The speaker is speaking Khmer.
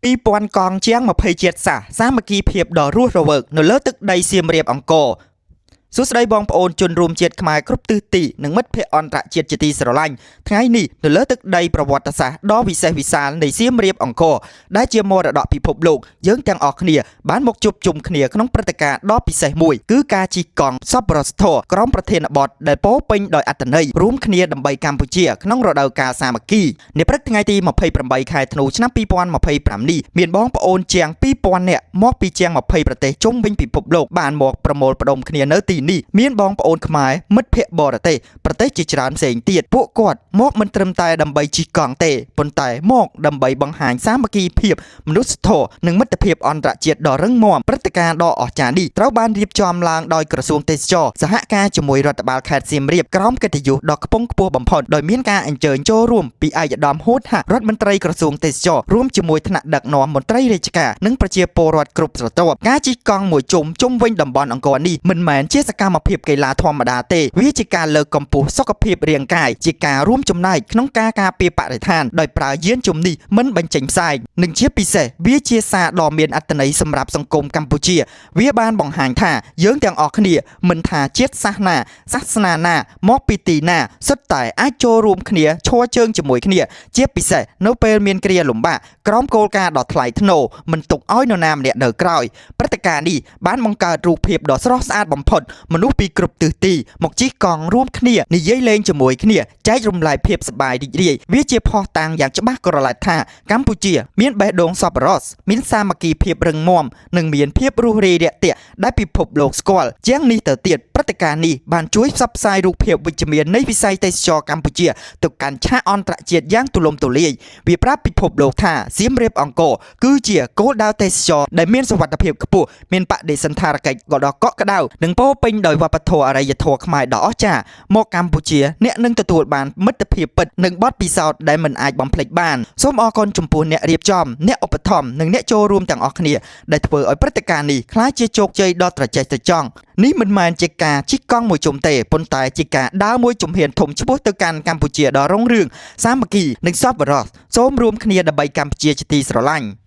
2000កង់ជាង20ជាតិសាសន៍សាមគ្គីភាពដ៏រស់រវើកនៅលើទឹកដីសៀមរាបអង្គរសួស្តីបងប្អូនជនរួមជាតិខ្មែរគ្រប់ទិសទីនិងមិត្តភ័ក្តិអន្តរជាតិជាទីស្រឡាញ់ថ្ងៃនេះនៅលើទឹកដីប្រវត្តិសាស្ត្រដ៏វិសេសវិសាលនៃសៀមរាបអង្គរដែលជាមរតកពិភពលោកយើងទាំងអស់គ្នាបានមកជួបជុំគ្នាក្នុងព្រឹត្តិការណ៍ដ៏ពិសេសមួយគឺការជិះកង់សប្បុរសធម៌ក្រោមប្រធានបទដែលពោរពេញដោយអត្ថន័យរួមគ្នាដើម្បីកម្ពុជាក្នុងរដូវកាលសាមគ្គីនាព្រឹកថ្ងៃទី28ខែធ្នូឆ្នាំ2025នេះមានបងប្អូនជាង2000នាក់មកពីជាង20ប្រទេសជុំវិញពិភពលោកបានមកប្រមូលផ្ដុំគ្នានៅទីនេះមានបងប្អូនខ្មែរមិត្តភ័ក្តិបរទេសប្រទេសជាច្រើនផ្សេងទៀតពួកគាត់មកមិនត្រឹមតែដើម្បីជិះកង់ទេប៉ុន្តែមកដើម្បីបង្ហាញសាមគ្គីភាពមនុស្សធម៌និងមិត្តភាពអន្តរជាតិដ៏រឹងមាំព្រឹត្តិការណ៍ដ៏អស្ចារ្យនេះត្រូវបានរៀបចំឡើងដោយក្រសួងទេសចរណ៍សហការជាមួយរដ្ឋបាលខេត្តសៀមរាបក្រោមកិត្តិយសដ៏ខ្ពង់ខ្ពស់បំផុតដោយមានការអញ្ជើញចូលរួមពីឯកឧត្តមហួតហាក់រដ្ឋមន្ត្រីក្រសួងទេសចរណ៍រួមជាមួយថ្នាក់ដឹកនាំមន្ត្រីរាជការនិងប្រជាពលរដ្ឋគ្រប់ស្រទាប់ការជិះកង់មួយជុំជុំវិញតំបន់អង្គរនេះមិនមែនជាសកម្មភាពកីឡាធម្មតាទេវាជាការលើកកម្ពស់សុខភាពរាងកាយជាការរួមចំណែកក្នុងការការពារបរិស្ថានដោយប្រើយានជំនិះមិនបញ្ចេញផ្សែងនិងជាពិសេសវាជាសារដ៏មានអត្ថន័យសម្រាប់សង្គមកម្ពុជា វាបានបង្ហាញថាយើងទាំងអស់គ្នាមិនថាជាតិសាសន៍ណាសាសនាណាមកពីទីណាសុទ្ធតែអាចចូលរួមគ្នាឈរជើងជាមួយគ្នា ជាពិសេសនៅពេលមានគ្រាលំបាកក្រោមគោលការណ៍ដ៏ថ្លៃថ្នូរមិនទុកឲ្យនរណាម្នាក់នៅក្រោយព្រឹត្តិការណ៍នេះបានបង្កើតរូបភាពដ៏ស្រស់ស្អាតបំផុតមនុស្សពីគ្រប់ទិសទីមកជិះកង់រួមគ្នានិយាយលេងជាមួយគ្នាចែករំលែកភាពសប្បាយរីករាយវាជាភស្តុតាងយ៉ាងច្បាស់ក្រឡែតថាកម្ពុជាមានបេះដូងសប្បុរសមានសាមគ្គីភាពរឹងមាំនិងមានភាពរួសរាយរាក់ទាក់ដែលពិភពលោកស្គាល់ជាងនេះទៅទៀតព្រឹត្តិការណ៍នេះបានជួយផ្សព្វផ្សាយរូបភាពវិជ្ជមាននៃវិស័យទេសចរណ៍កម្ពុជាទៅកាន់ឆាកអន្តរជាតិយ៉ាងទូលំទូលាយវាប្រាប់ពិភពលោកថាសៀមរាបអង្គរគឺជាគោលដៅទេសចរណ៍ដែលមានសុវត្ថិភាពខ្ពស់មានបដិសណ្ឋារកិច្ចក៏ដ៏កក់ក្ដៅនិងពោរពេញដោយវប្បធម៌អរិយធម៌ខ្មែរដ៏អស្ចារ្យមកកម្ពុជាអ្នកនឹងទទួលបានមិត្តភាពពិតនិងបទពិសោធន៍ដែលមិនអាចបំភ្លេចបានសូមអរគុណចំពោះអ្នករៀបចំអ្នកឧបត្ថម្ភនិងអ្នកចូលរួមទាំងអស់គ្នាដែលធ្វើឲ្យព្រឹត្តិការណ៍នេះក្លាយជាជោគជ័យដ៏ត្រចះត្រចង់នេះមិនមែនជាការជិះកង់មួយជុំទេប៉ុន្តែជាការដើរមួយជំហានធំឆ្ពោះទៅកាន់កម្ពុជាដ៏រុងរឿងសាមគ្គីនិងសប្បុរសសូមរួមគ្នាដើម្បីកម្ពុជាជាទីស្រឡាញ់។